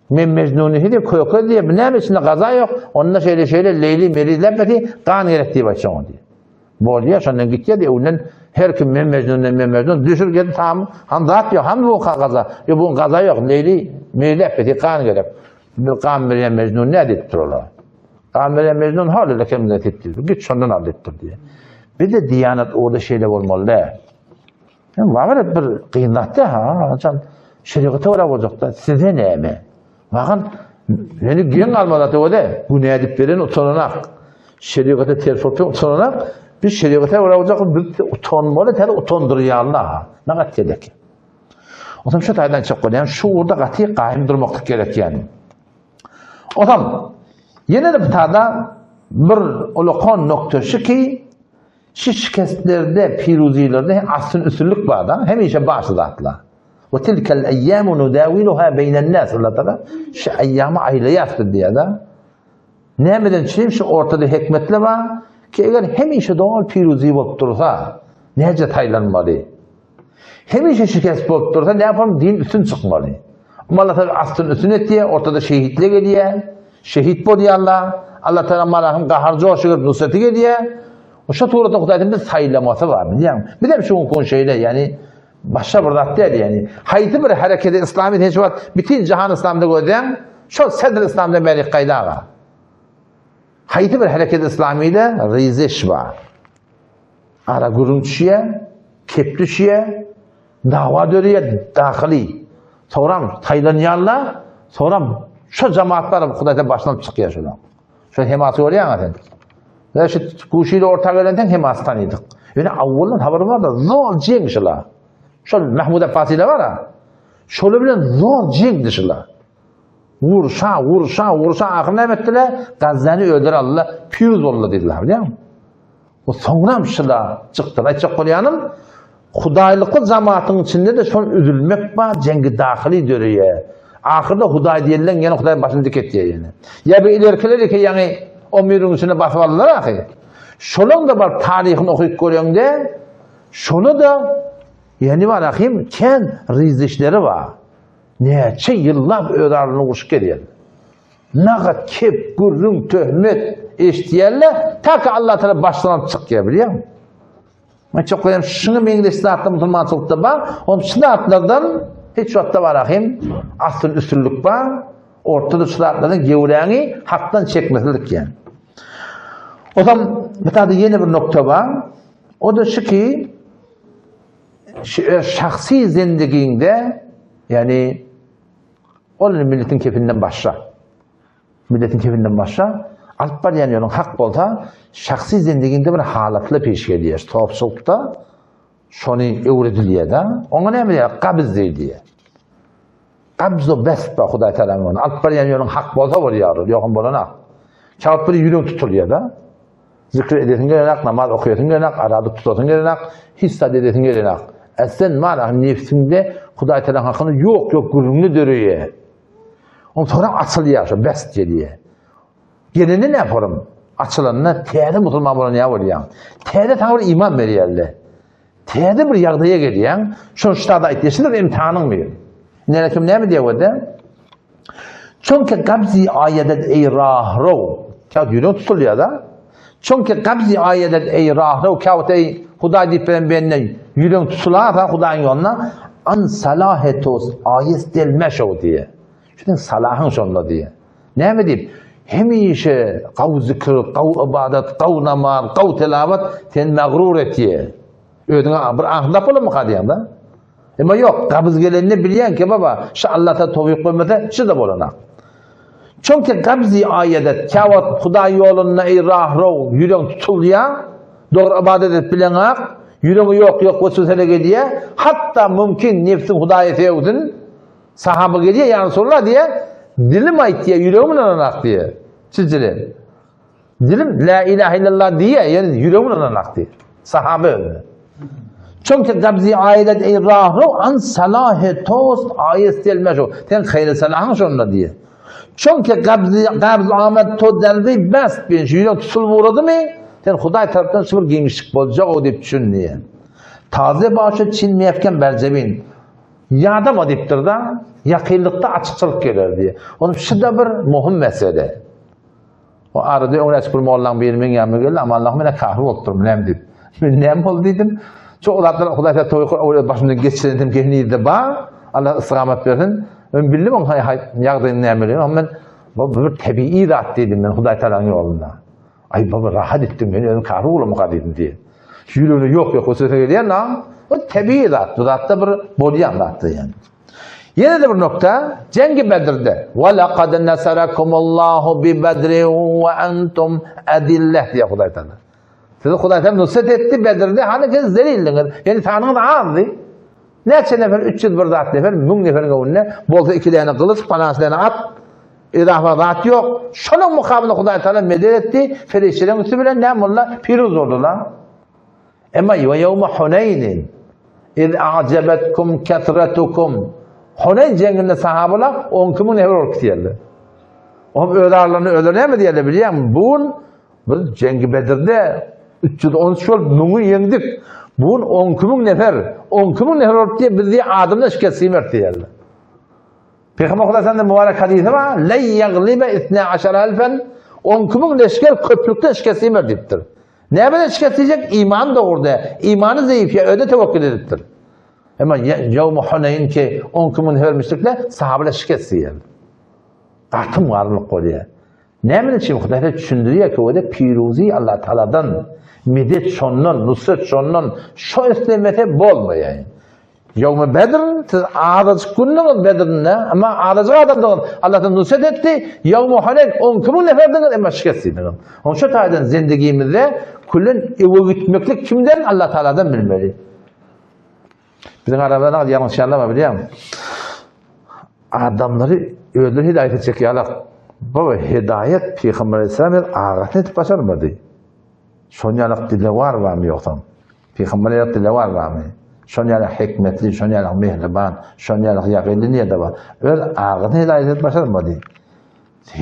A: men Mejnuny hidi köke diýe. Bu näme içinde gaza ýok. Onda şeýle şeýle Leýli Meli läpeti gan gerek diýip aýtsa oňa diýe. Bolýar şondan gitýär diýe. Ondan her kim men Mejnun men Mejnun düşür geldi tam ham zat ýok ham bu gaza. Ýok bu gaza ýok. Leýli Meli läpeti gan gerek. Bir gan berýän Mejnun näde diýipdir olar. Gan berýän Mejnun halyla kemden diýipdir. Git şondan al diýipdir diýe. Bizde diýanat orda şeýle bolmaly däl. Hem wagyr bir kyn zat ha, haçan şeriata görä boljakda size näme? Wagan meni geň galmaly öde, günä edip beren utananak. Şeriata ters bolup utananak. Biz şeriata görä boljak, biz utanmaly, täze utandyrýarlar. Nagat gerek. Otam şu taýdan çykyp bolýan, şu ugurda gaty gaýym durmaklyk gerek ýani. Otam ýene de bu tada bir ulakan nokta şu ki, şu şikestlerde, piruzilerde asyn üstünlik bar da, hemişe bar şu zatlar. Ve tilkel eyyamu nudawiluha beynen nas Allah Taala şu eýýamy aýlaýar diýýär da. Nämeden üçin şu ortada hikmetli bar ki eger hemişe doly piruzi bolup dursa, näce saýlanmaly? Hemişe şikest bolup dursa, ne yapalım? Din üstün çykmaly. Amma Allah Teala astyn üstün etýär, ortada şehitlik edýär. Şehit bolýarlar. Allah Teala malahym gahar joşy gelip nusreti gelýär. Şu suratda Hudaýdan biz saýlamasy bar, bilýäňmi? Biz hem şu gün şeýle, ýani başga bir zat däl, ýani haýsy bir hareketi islamy sen şu wagt bütin jahan islamda gözläň, şol sadr islamdan bäri gaýdaga. Haýsy bir hereket islamyda riziş bar. Ara gürrüň düşýär, kep düşýär, dawa döreýär dahyly. Soňram saýlanýarlar, soňram şo jemaat baryp Hudaýdan başlanyp çykýar şolar. Şo hemasy görýäňä sen. Ve şu guşyly orta gelensen hemasy tanydyk. Ýöne awwaldan habar bar da zor jeň şular. Şol Mahmud Abbasile bar ha. Şolar bilen zor jeňdi şular. Urşa, urşa, urşa ahyr näme etdiler? Gazzany öldür aldylar, piruz boldular diýdiler, bilýäňmi? O soňram şula çykdy. Aýtjak bolýanym, Hudaýlykly jamatyň içinde-de şol üzülmek bar, jeňgi dahyly döreýär. Ahyrda Hudaý diýenleň ýene Hudaýyň başyny dik etýär ýene. Ýa bir ilerkiler eke ýaňy o miriň içine basyp aldylar ahy. Şolaň-da baryp taryhyny okyp göreňde, şola-da ýene bar ahym kän rizişleri bar. Näçe ýyllap öz aralarynda urşup gelýärler. Nagat kep, gürrüň, töhmet eşidýärler, ta ki Allah Teala başdan alyp çykýar, bilýäňmi? Men çok goýam şuňa meňzeş zatlar musulmançylykda bar. Onuň şu zatlardan hiç wagtda bar ahim asyl üstünlik bar. Ortada şu zatlardan gewräňi hakdan çekmeslik ýa. O zaman bu taýda ýene bir nokta bar. O da şu ki. öz şahsy zendigiňde, ýagny ol milletiň kepinden başga. Milletiň kepinden başga alyp barýan ýoluň hak bolsa, şahsy zendigiňde bir halatly peş gelýär. Topçulykda şony öwredilýär-de. Oňa näme diýýär? Gabz diýilýär. Gabz o bes ba Hudaý Taala ony. Alyp barýan ýoluň hak bolsa bolýar, ýogam bolanak. Çalt bir ýürek tutulýar-da. Zikr edesiň gelenak, namaz okaýasyň gelenak, aralyk tutasyň gelenak, hiç zat edesiň gelenak. E sen mana nefsiňde Hudaý Taala hakynda ýok ýok gürrüňli döreýär. Ondan soňra açylýar şo bes gelýär. Gelende näme forum? Açylanda täze musulman bolan ýa bolýaň. Täze saňa bir iman berýärler. Täze bir ýagdaýa gelýäň. Şol ştada aýtýar, şular imtihanyň bir. Näme kim näme diýýär o Çünki gabzi aýedet eý rahrow. Käwt ýürek tutulýar da. Çünki gabzi aýedet eý rahrow käwt eý Hudaý diýip beren bende ýürek tutularsa Hudaýyň ýoluna an salahetos aýes delmeşow diýýär. Şunuň salahyň şonda diýýär. Näme diýip? Hemişe gaw zikr, gaw ybadat, gaw namaz, gaw telawat seni magrur etýär. Özüňe bir ahlak bolamyka diýýäň-de. Emma ýok, gabyz gelende bilýän ki baba, şu Allah ta towfyk bermese, şu da bolanak. Çünki gabzy aýedet, käwagt Hudaý ýolunda eý rahrow, ýüregiň tutulýar, dogry ybadat edip bileňak, ýüregiňe ýok ýok weswesele gelýär, hatda mümkin nebsiň Hudaýa sögsin, sahaba gelýär, ýa Resulallah diýýär, dilim aýtýar, ýüregim ynananak diýýär. Çijile. Dilim la ilahe illallah diýýär, ýöne ýüregim ynananak diýýär. Sahaba özüne. Çünki gabzi aýedet eý rahrow an salahe tost aýes delmeşo. Sen haýry salahyň şonda diýýär. Çünki gabzi gabz amet to delbi best bin şu ýürek tutulyp ugradymy, sen Hudaý tarapdan şu bir giňişlik boljak o diýip düşün diýýär. Taze başy çin mefken berjebin. Ýadama diýipdir-da, ýakynlykda açykçylyk geler diýýär. Onuň şu da bir möhüm mesele. O arada öňräçik bir mollaň biri meň ýanyma geldi, Amanallah men-ä kafir bolupdyryn, näme diýip. Men näme boldy diýdim. Çok zatlar Hudaý täala toý öz başymdan geçiren hem henizde bar. Allah istigamat bersin. Men bildim oň ýagdaýyny nämeligini. Amma men bu bir tebigy zat diýdim men Hudaý Taalanyň ýolunda. Aý baba rahat etdim men özüm kafir bolamyka diýdim diýip. Ýüregine ýok ýok o söze gelýän la. Bu tebigy zat. Bu zatda bir bolýan zat diýen. Ýene-de bir nokta, Jengi Bedrde, Ve lekad neserakumullahu bi Bedrin ve entum edilleh diýýär Hudaý Taala. Sizi Hudaý Taala nusret etdi Bedrde, hany siz zelildiňiz, ýagny sanyňyz azdy. Näçe nefer? 300 bir zat nefer, 1000 neferiň öňünde bolsa iki däne gylyç, palan däne at, idafa zat ýok. Şonuň mukabyly Hudaý Taala medet etdi, perişdeleriň üsti bilen näme boldular? Piruz boldular. Emma we ýewme Huneýnin iz a'jabetkum kesretukum Huneýn jeňinde sahabalar 12 müň nefer bolup gitýärler. Oňa öz aralarynda özleri näme diýýärler bilýäňmi? Bu gün biz Jengi Bedirde 313 bolup müňi ýeňdik. Bu gün 12 müň nefer, 12 müň nefer bolup diýip biz diýip adamdan şikest iýmeris diýýärler. Pygamber Hudaýdan mübarek hadysy bar, "Le ýaglibe isne aşara elfen" 12 müň leşger köplükden şikest iýmer diýipdir. Nämeden şikest iýjek? Imany dogry däl. Imany zeýif ýa öde tewekkül edipdir. Emma ýewmi Huneýn ki 12 müň nefer müşrikler sahabalar şikest iýýär. Gatym garlyk bolýar. Näme üçin Hudaý düşündirýär ki, o-da piruzi Allah Taaladan, medet şondan, nusret şondan, şo islemese bolmaýar. Ýowmy Bedr, siz azajyk gündiňiz Bedrinde, emma azajyk adamdyňyz. Allah size nusret etdi. Ýowmy Huneýn, 12 müň neferdiňiz, emma şikest iýdiňiz. Onuň şu taýdan zendigimizde küllen öwe gitmeklik kimden? Allah Taaladan bilmeli. Biziň aramyzda nagt ýalňyşýanlar bar bilýäňmi? Adamlary özleri hidaýat etjek ýalak. Baba hidaýat Pygamber aleyhisselam öz agasyny etip başarmady. Şon ýalak dilewar barmy ýogsam? Pygamber ýalak dilewar barmy? Şon ýalak hikmetli, şon ýalak mehriban, şon ýalak ýagynly nirde bar? Öz agasyny hidaýat edip başarmady.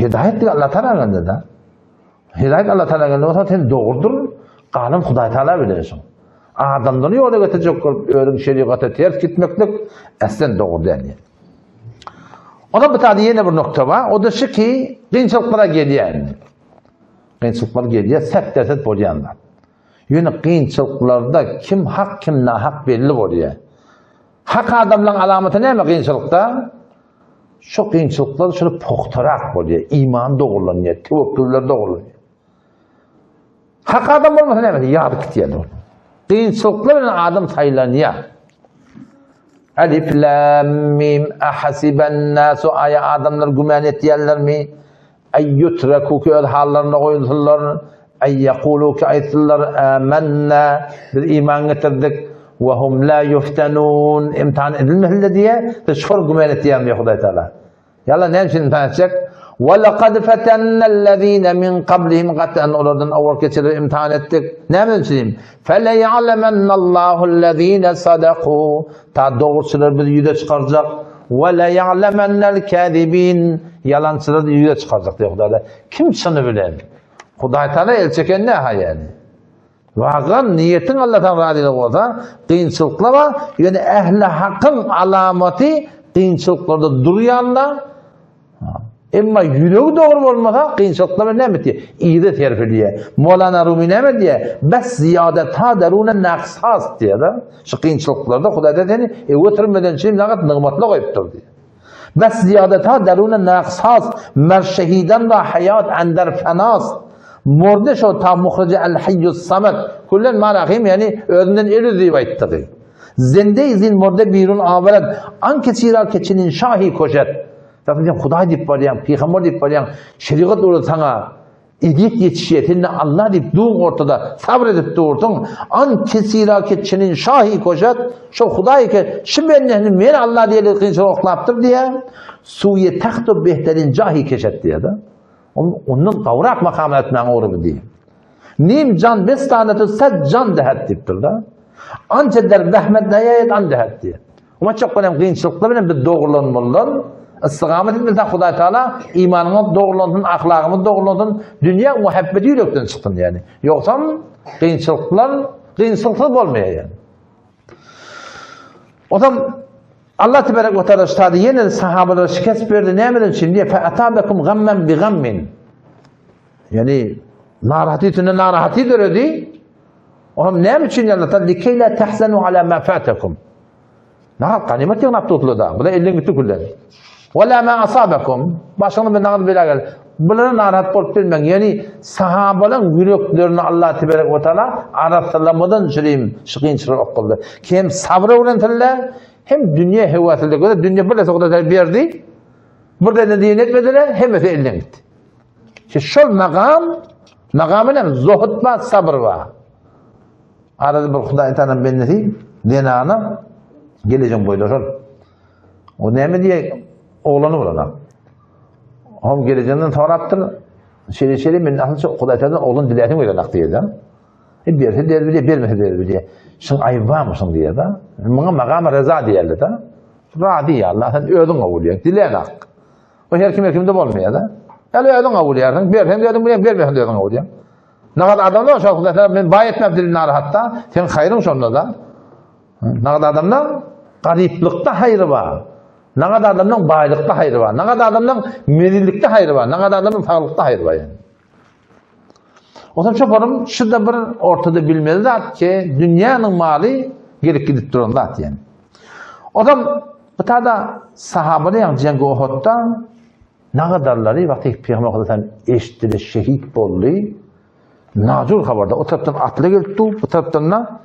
A: Hidaýat diňe Allah Taala da. Hidaýat Allah Taala gelende bolsa sen dogrudyr, galan Hudaý Taala bilersiň. Adamlary ýola getirjek bolup özüň şerigata ters gitmeklik äslen dogry däl. Onda bu taýda ýene bir nokta bar. O da şu ki, kynçylyklara gelýär indi. Kynçylyklar gelýär, sert derset bolýanlar. Ýöne kynçylyklarda kim hak, kim nahak belli bolýar. Hak adamlaryň alamaty näme kynçylykda? Şu kynçylyklar şuny pugtarak bolýar, iman dogrulanýar, töwekgüller dogrulanýar. Hak adam bolmasa näme? Ýazyp gitýär. Kynçylyklar bilen adam saýlanýar. Elif lam mim ahasiben nasu aýa adamlar güman etýärlermi? Eý ýutreku ki öz hallarynda goýulsynlar, eý ýekulu ki aýtsynlar amenna biz iman getirdik we hum la ýuftenun imtihan edilmesinler diýe, siz şol güman etýärmi diýýär Hudaý Taala. Ýa Allah näme üçin imtihan etjek? Ve lekad fetennellezine min kablihim gatan olardan owal keçeleri imtihan etdik. Näme üçin? Feleýalemennallahüllezine sadaku ta dogruçylary biz ýüze çykarjak. Ve leýalemennel kazibin ýalançylary ýüze çykarjak diýýär Hudaý. Kim çyny bilen? Hudaý Taala el çeken ne ha ýani? Wagan niýetiň Allahdan razylygy bolsa, kynçylyklar bar, ýöne ähli hakyň alamaty kynçylyklarda durýanda, emma ýüregi dogry bolmasa, kynçylyklar bilen näme etýär? Yza serpilýär. Molana Rumi näme diýýär? Bes ziýadata daruna naqsas diýýär-de. Şu kynçylyklarda Hudaý seni ewe tirmeden üçin nagat nygmatlar goýupdyr diýýär. Bes ziýadata daruna naqsas, mer şehidan ra haýat ender fenas. Murde şo ta muhrije el haýýus samet. Kullen marahim ýani özünden el üz diýip aýtdygy. Zende izin murde birun aweret. An kesira keçinin şahi koşet. Zaten sen Hudaý diýip barýaň, pygamber diýip barýaň, şerigat ugrunda saňa Ezýet ýetişýär, sen-de Allah diýip duň ortada, sabr edip dursuň. An kesira ke çinin şahi koşat, şo Hudaý ke, şu bendesini men Allah diýeli kynçylyk oklapdyr diýýär. Suýe tahtu behterin jahi keşet diýýär-de. Ondan gowrak makama etmäň ugry bu diýýär. Nim jan bestanetu sad jan dehet diýipdir-de. Ança der zahmet naýaýet an dehet diýýär. Oňa çok bilen kynçylyklar bilen biz dogrulanmalydyr. Istigamet etmesek Hudaý Taala imanyňyz dogrulanсын, ahlagymyz dogrulanсын, dünýä muhabbeti ýürekden çyksyn ýani. Ýogsam kynçylyklar kynçylyksyz bolmaýar ýani. Otam Allah tebarek we taala ştady ýene sahabalara şikest berdi. Nämeden üçin diýe? Fa atabakum gamman bi gammin. Ýani narahaty üstüne narahaty döredi. Oňam näme üçin ýaly ta likey la tahzanu ala ma fatakum. Nahal ganymat ýygnap durdylar da. Bular elden gitdi küllen. Wa la ma asabakum. Başyňyza bir nagaz bela geldi. Bulara narahat bolup bilmäň. Ýani sahabalaryň ýüreklerini Allah tebarek we taala arassalamadan şirim şu kynçylyk okguldy. Hem sabr öwrensinler, hem dünýe hewasynda göre dünýe bir lese Hudaý berdi. Bir de diýen etmediler, hemmesi elden gitdi. Ki şol magam, magamy näme? Zuhud bar, sabyr bar. Arada bir Hudaý talan bendesi zenana gelejek boýda şol. O näme diýe oglany bolan. Hom gelejenden sorapdyr. Şeýle şeýle men aslynda Hudaý talan oglan diläsin öýlenak diýdi. E berse der bile, bermese der bile. Şuň aýby barmy şuň diýdi. Muňa magam reza diýerler-de. Razy ýa Allah sen özüň kabul et. Dilänak. Bu her kim her kimde bolmaýar-da. Ýa özüň kabul edýärsiň, berseň özüň bilýäň, bermeseň özüň kabul edýäň. Nagad adamlar şol Hudaý men baý etmem dilim narahatda, seň haýryň şonda-da. Nagad adamlar garyplykda haýry bar. Nagad adamlaryň baýlykda haýry bar. Nagad adamlaryň mezillikde haýry bar. Nagad adamlaryň saglykda haýry bar ýani. Ondan çoparym şu da bir ortada bilmeli zat ki dünýäniň maly gelip gidip duran zat ýani. Ondan bu tada sahabalar ýa jengi Uhudda nagadarlary wagty Peygamber sallallahu eşitdi şehit boldy. Najur habarda o tarapdan atly gelipdi, bu tarapdan da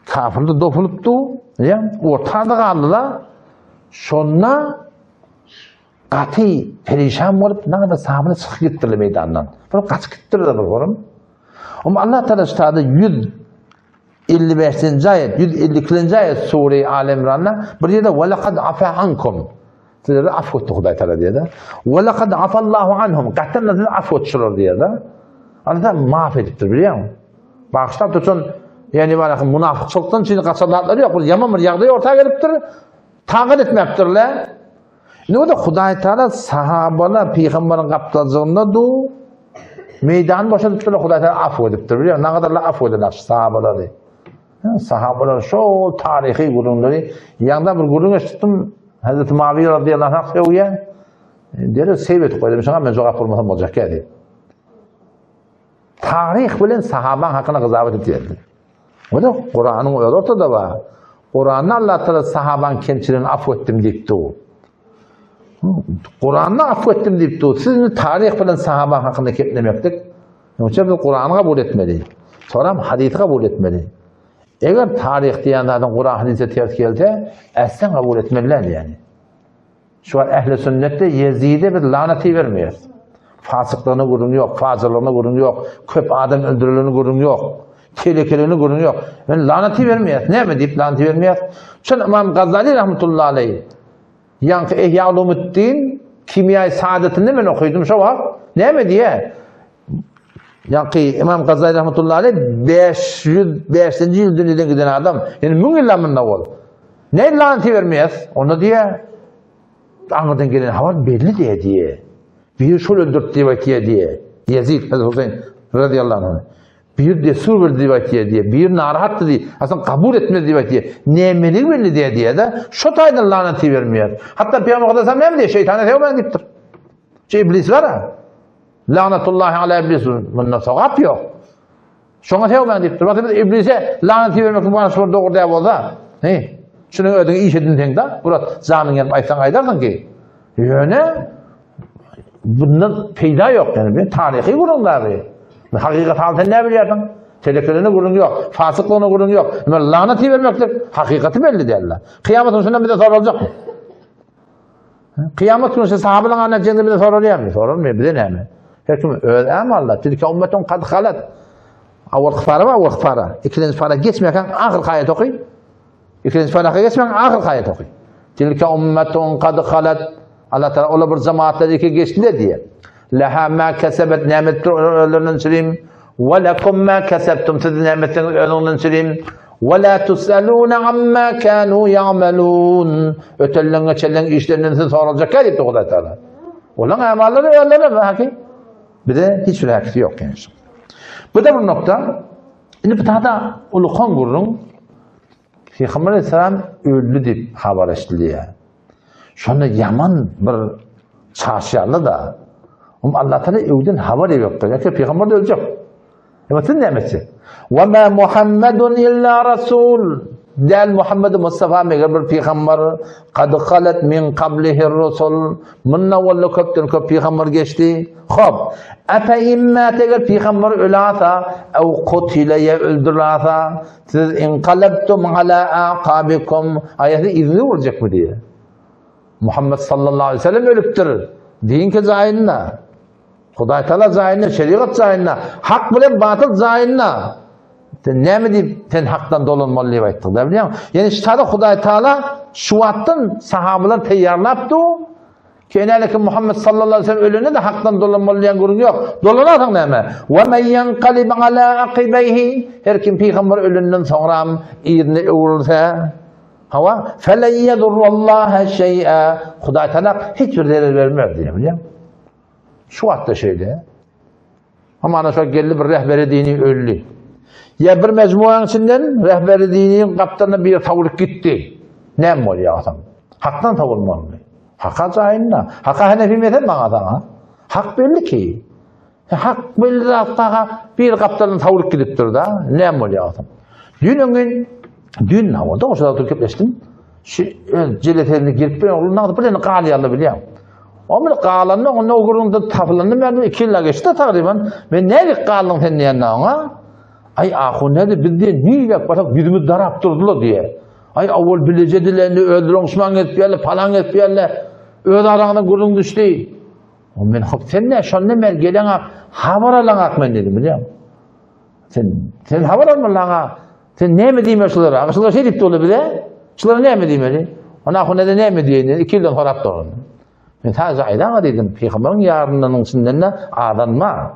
A: kafirler dopulypdy, ýa ortada galdylar. Şonda Gaty perişan bolup, nagada sabyny çykyp gitdirler meýdandan. Bir gaçyp gitdirler bir gorum. Om Allah Teala ştada 155-nji aýat, 152-nji aýat sure Al Imranda bir ýerde we laqad afa ankum. Sizleri af etdi Hudaý Teala diýdi. We laqad afallahu anhum. Gaty sizi af etdiler diýdi. Allah maaf edipdir bilýäňmi? Bagyşlap tutan, ýani baraka munafykçylykdan üçin gaçan zatlar ýok. Bir ýaman bir ýagdaý orta gelipdir. Tagat etmäpdirler. Indi o-da Hudaý Taala sahabalar pygamberiň gapdaljygynda du meýdany boşadypdyrlar, Hudaý Taala afw edipdir. Bilýär, nagadarlar afw eden sahabalary. Sahabalar şol taryhy gürrüňleri ýaňda bir gürrüň eşitdim. Hazreti Muawiýe radiyallahu anh sögýär. Derrew seyip edip goýdum. Şoňa men jogap bolmasam boljak diýip. Taryh bilen sahabaň hakyna gyzabat edýärdi. O da Kuranyň özi ortada bar. Kuranda Allah Taala sahabaň kemçiligini afw etdim diýipdi. Kuranda afw etdim diýipdi. Siz indi taryh bilen sahabaň hakynda keplemeklik. Ýogsa biz Kurany kabul etmeli. Soram hadisi kabul etmeli. Eger taryh diýen zadyň Kuran hadise ters gelse, äslen kabul etmeli däl ýani. Şu wagt ähli sünnetde Ýezide biz lanat ibermeýäris. Fasyklygyna gürrüň ýok, fajyrlygyna gürrüň ýok, köp adam öldürilenine gürrüň ýok, telekeligine gürrüň ýok. Men lanat ibermeýäris. Näme diýip lanat ibermeýäris? Şol Ymam Gazali rahmetullahi aleýh ýaňky Ihýa Ulumuddin Kimýaý Saadatynda men okydym şo wagt. Näme diýýär? Ýaňky Ymam Gazali rahmetullahi aleýh 505-nji ýyl dünýeden giden adam. Ýani 1000 ýyldan munda bol. Ne lanat ibermeýäs? Onda diýýär, aňyrdan gelen habar belli diýýär diýýär. Biri şol öldürdi diýip aýtýar diýýär. Ýezid Hazreti Huseýn radiyallahu anh. Biri desur berdi diýip aýtýar diýýär. Biri narahatdy diýip, aslynda kabul etmez diýip aýtýar. Nämeligi belli diýýär diýýär-de, şo taýdan lanat ibermeýär. Hatda Pygamber Aleyhisselam näme diýýär? Şeýtana sebäp diýipdir. Şu iblis bar-a. Lanatullahi ala iblis. Bunda sogap ýok. Şoňa sebäp diýipdir. Bak biz iblise lanat ibermek bu şol dogry däl bolsa, he? Şuny özüň iş edinseň-de, burat janyň ýanyp aýtsaň aýdarsyň ki, ýöne bundan peýda ýok ýani bir taryhy gürrüň bar. Hakykat hal sen näme bilýärsiň? Telekeline gürrüň ýok, fasyklygyna gürrüň ýok. Ýöne lanat ibermeklik hakykaty belli däl. Kyýamatyň şundan bize soraljakmy? Kyýamat günü sahabalaryň anna jende bize soralýarmy? Soralmaýar, bize näme? Her kim öz ämalla. Tilke ummetun kad halat. Awalky para bar, awalky para. Ikilenji para geçmekäň ahyrky aýat oky. Ikilenji para geçmekäň ahyrky aýat oky. Tilke ummetun kad halat. Allah Teala ola bir jemaatlar iki geçdiler diýe. Leha ma kesebet nämetdir özlerinden çirim. Ve lekum ma kesebtum siz nämetdiňiz özüňden çirim. Ve la tusaluna amma kanu ya'malun. Ötenleň geçenleň işlerinden siz soraljak diýip Hudaý Teala. Olaň amallary özlerine haki. Bize hiç bir hakisi ýok yani. Bu da bir nokta. Indi bu tada ulukan gürrüň. Peygamber Aleyhisselam öldü diýip habar eşidilýär. Şonda ýaman bir çaşýarlar-da. Oňa Allah Teala öwden habar berip goýýar ki, pygamber de öljek. Emma siz näme etjek? Wa ma Muhammedun illa rasul. Däl Muhammed Mustafa meger bir pygamber. Kad halat min qablihi rusul. Mundan walla köpden köp pygamber geçdi. Hop. Afa imma eger pygamber ölasa, ew kutile ya öldürülasa, Siz inqalabtum ala aqabikum aýaty yzyna öwürjekmi diýýär. Muhammed sallallahu aleyhi ve sellem ölüpdir. Diýinki jaýynda. Hudaý Taala jaýynda, şerigat jaýynda, hak bilen batyl jaýynda. Sen näme diýip sen hakdan dolanmaly diýip aýtdyň, da bilýäň? Ýani şu Hudaý Taala şu wagtdan sahabalar taýýarlapdy. Kenäleki Muhammet sallallahu aleyhi ve sellem ölende de hakdan dolanmaly diýen gürrüň ýok. Dolanarsyň näme? Ve men yenqalib ala aqibayhi Her kim pygamber ölenden soňram yzyna öwrülse, hawa, felen yedurrallaha şey'a Hudaý Taala hiç bir zerer bermez diýýär, bilýäňmi? Şu wagtda şeýle. Hamana şo geldi bir rehberi dini öldi. Ya bir mecmuanyň içinden rehberi diniň gapdalyna bir sawulyp gitdi. Näme bolýar atam? Hakdan sawulmalymy? Haka jaýynda. Haka Hanefi mezhep maňa saňa. Hak belli ki. Hak belli zatda bir gapdalyna sawulyp gidipdir da. Näme bolýar atam? Dün öňün dün hawada o şolar gepleşdim. Şu öz jeleseline girip bir oglum nagdy bir galýarlar bilýän. O bir galanda onda o gürrüňde tapylandy men 2 ýyl geçdi tagryban. Men nälik galdyň sen diýende oňa. Aý ahun näde biz diýen niýek barsak ýüzümiz darap durdylar diýe. Aý awal bileje dilendi özleri oňuşman gezip ýerler, palan gezip ýerler. Öz araňda gürrüň düşdi. O men hop sen ne şonda men geleňak habar alaňak men dedim bilýän. Sen sen habar almalyň Sen näme diýmeli şulara? Aga şular şey diýip durlar bize. Şulara näme diýmeli? Ona ahun näde näme diýeýin? 2 ýyldan sorap durun. Men sadece aýdaňa diýdim, pygamberiň ýarynyň içinden de azanma.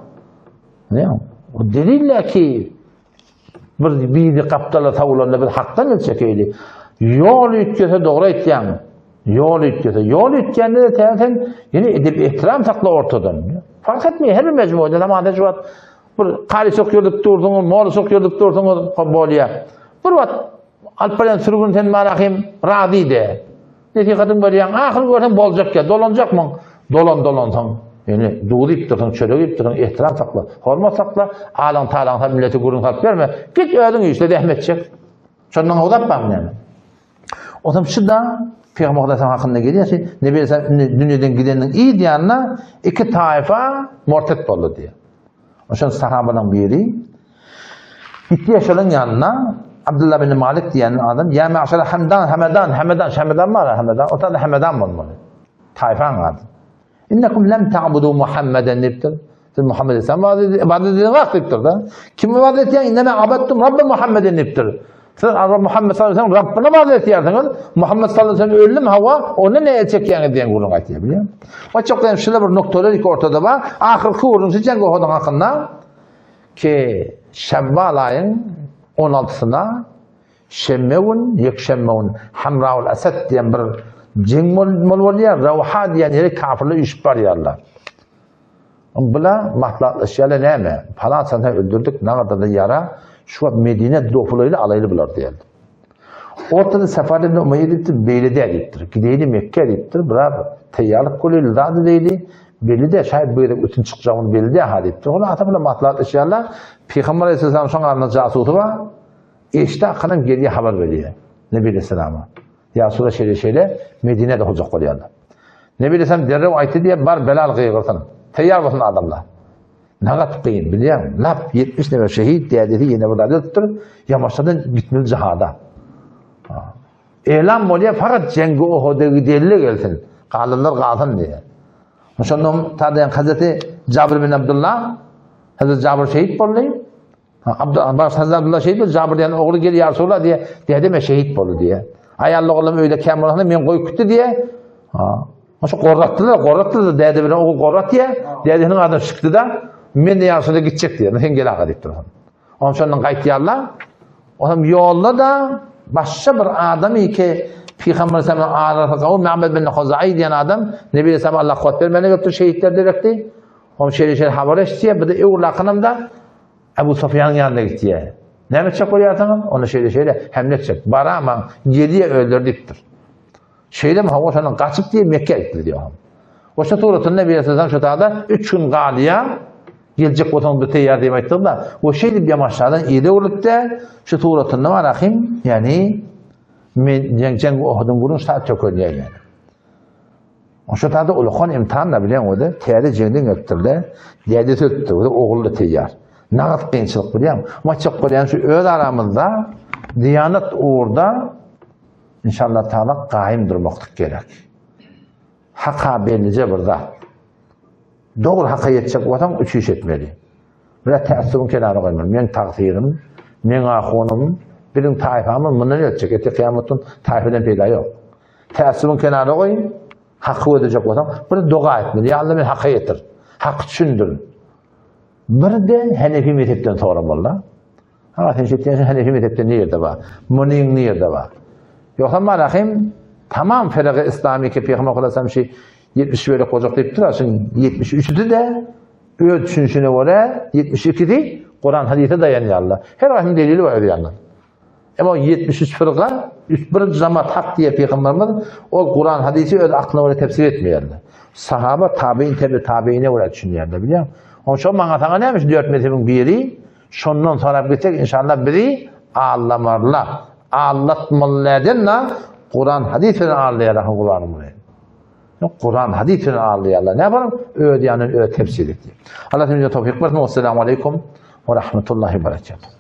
A: Ne? O deliller ki bir biri gapdala sawulanda biz hakdan el çekeýli. Ýol üýtgese dogry aýtýaň. Ýol üýtgese, ýol üýtgände de sen, sen ýene edep ehtiram sakla ortadan. Fark etmeýär, her bir mejmuada namazda şu wagt Bir kary sok ýürdüp dursuňyz, moly sok ýürdüp dursuňyz, hop bolýar. Bir wagt alyp barýan sürgün sen marahim razy de. Nesihatyň berýän, ahyr görseň boljak ýa, dolanjakmyň? Dolan dolansaň, ýöne duz iýip dursaň, çörek iýip dursaň, ehtiram sakla, hormat sakla, alaň talaň sal millete gürrüň salyp berme. Git özüň işle, zähmet çek. Şondan uzak barmy näme? Otam şu da Peygamber Aleyhisselam hakynda gelýär ki, Nebi Aleyhisselam dünýeden gideniniň yz ýanyna iki taýfa murted boldy diýýär. Oşan sahabalaryň biri gitdi şolaryň ýanyna. Abdullah bin Malik diýen adam, ýa ma'şara Hamdan, Hamedan, Hamedan, Şamedan bar, Hamedan, o da Hamedan bolmaly. Taýfaň ady. Innekum lem ta'budu Muhammeden diýipdir. Siz Muhammed Aleyhisselam ibadet edýän wagt diýipdir da. Kim ibadet edýän? Inneme abattum Rabbi Muhammeden diýipdir. Siz Rabbi Muhammed sallallahu aleyhi ve sellem Rabbine ibadet edýärsiňiz. Muhammed sallallahu aleyhi ve sellem öldüm hawa, onda ne el çekýäňiz diýen gürrüň aýtýar, bilýän. O çok hem şeýle bir noktalar iki ortada bar. Ahyrky gürrüň şu jeň Uhudyň hakynda ki Şewwal aýyň 16-syna Şenbe gün, ýekşenbe gün Hamraul Asad diýen bir jeň bolýar. Rawha diýen ýere kafirler üýşüp barýarlar. Bula maslahatlaşýarlar näme? Palançany öldürdik, nagada-da ýara, şu wagt Medinä dopulaýly alaýly bular diýerdi. Ortada Safar ibn Umeýýe diýipdir, beýle däl diýipdir. Gideýli Mekgä diýipdir, biraz taýýarlyk göreli, zat edeýli, belli däl, şaýat bu gezek üstün çykjagymyz belli däl ha diýipdir. Olar ata bilen maslahatlaşýarlar. Pygamber aleyhisselam şoň arasynda jasusy bar. Eşde akylan gelýär habar berýär. Nebi aleyhisselama. Ýa Resulallah şeýle-şeýle Medinä-de hojak bolýarlar. Nebi aleyhisselam derrew aýtdy diýýär, bar Belal gygyrsyn. Taýýar bolsun adamlar. Nagat kyn, bilýäňmi? Lap 70 nefer şehit dädesi ýene bir zat ötüpdir. Ýamaşadan gitmeli jihada. Elam bolýar, fakat jeňge Ohuda gidenler gelsin. Galanlar galsyn diýýär. Şondan tadeýan Hazreti Jabir bin Abdullah, Hazreti Jabir şehit boldy. Abdullah Hazreti Abdullah şehit boldy, Jabir diýen ogly gel ýa Resulallah diýe, dädem şehit boldy diýe. Aýally oglum öýde käm bolanda men goýup gitdi diýe. Ha. Şo gorratdylar, gorratdylar däde bilen ogul gorrat diýe. Dädesiniň adyny çykdy da, men de ýa Resulallah gitjek diýe. Sen gel aga diýip dursun. Ondan şondan gaýtýarlar. Onam ýolda da başga bir adam ki Peygamber sallallahu aleyhi ve sellem Mehmet bin Huzai diýen adam Nebi sallallahu Allah kuwwat bermene götür şehitler direkdi. Oň şeýle-şeýle habar eşitýär, bir de öwrülakynam da Ebu Sufýanyň ýanyna gitýär. Näme etjek bolýarsyňyz? Onda şeýle-şeýle hemle etjek. Baramaň, gelýär öldür diýipdir. Şeýlemi hawa şondan gaçyp diýip Mekgä gitdi diýýär. Oşa suratynda bir ýerde şo tada 3 gün galýar. Geljek bolsaň bir teýýar diýip aýtdy-da, o şeýdip ýamaşadan ýere urlupdy. Şu suratynda bar ahim, ýani men jeň jeň Uhudyň gürrüň şa tökülýär ýani. Şo tada ulakan imtihan-da bilen o-da täze jeňden gelipdir-de, dädesi ölüpdir, o-da ogly-da teýýar. Nagat kynçylyk bilýäňmi? Maçjak bolýan şu öz aramyzda diýanat ugurda inşallah taala gaýym durmaklyk gerek. Haka bellije bir zat. Dogry haka ýetjek bolsaň üç iş etmeli. Biraz tässubyň kenara goýmaly. Meň tagsynym, meň ahunym, biziň taýfamyz mundan ötjek. Erte kyýamatdan taýfadan peýda ýok. Tässubyň kenara goý, haky gözlejek bolsaň, bir doga etmeli. Ýa Allah meni haka ýetir. Haky düşündir. Bir-de Henefi mezhepden soramaly. Ha sen şeýtýän Henefi mezhepde nirde bar? Munyň nirde bar? Ýogsa malahym tamam firga islami ki Peygamber sallallahu aleyhi 70 bölek bojak diýipdir, şuň 73-si de öz düşünişine görä 72-si Kuran hadise daýanýarlar. Her haýsynyň delili bar öz ýanynda. Emma 73 fyrga, üç bir jamat hak diýe Peygamberimiz ol Kuran hadisi öz aklyna görä tefsir etmeýärler. Sahaba, tabiin, tebi tabiine görä düşünýärler, bilýäňmi? Onuň üçin maňa saňa näme şu dört mezhebiň biri, şondan sorap gitsek inşallah bizi allamarlar. Allatmalydan da Kuran hadis bilen allaýarlar Kuranyň bilen. Kuran hadis bilen allaýarlar. Ne yapalım? Öz ýanyndan öz tefsir etdi. Allah bize towfik bersin. Esselamu aleýkum we rahmetullahi we berekatuh.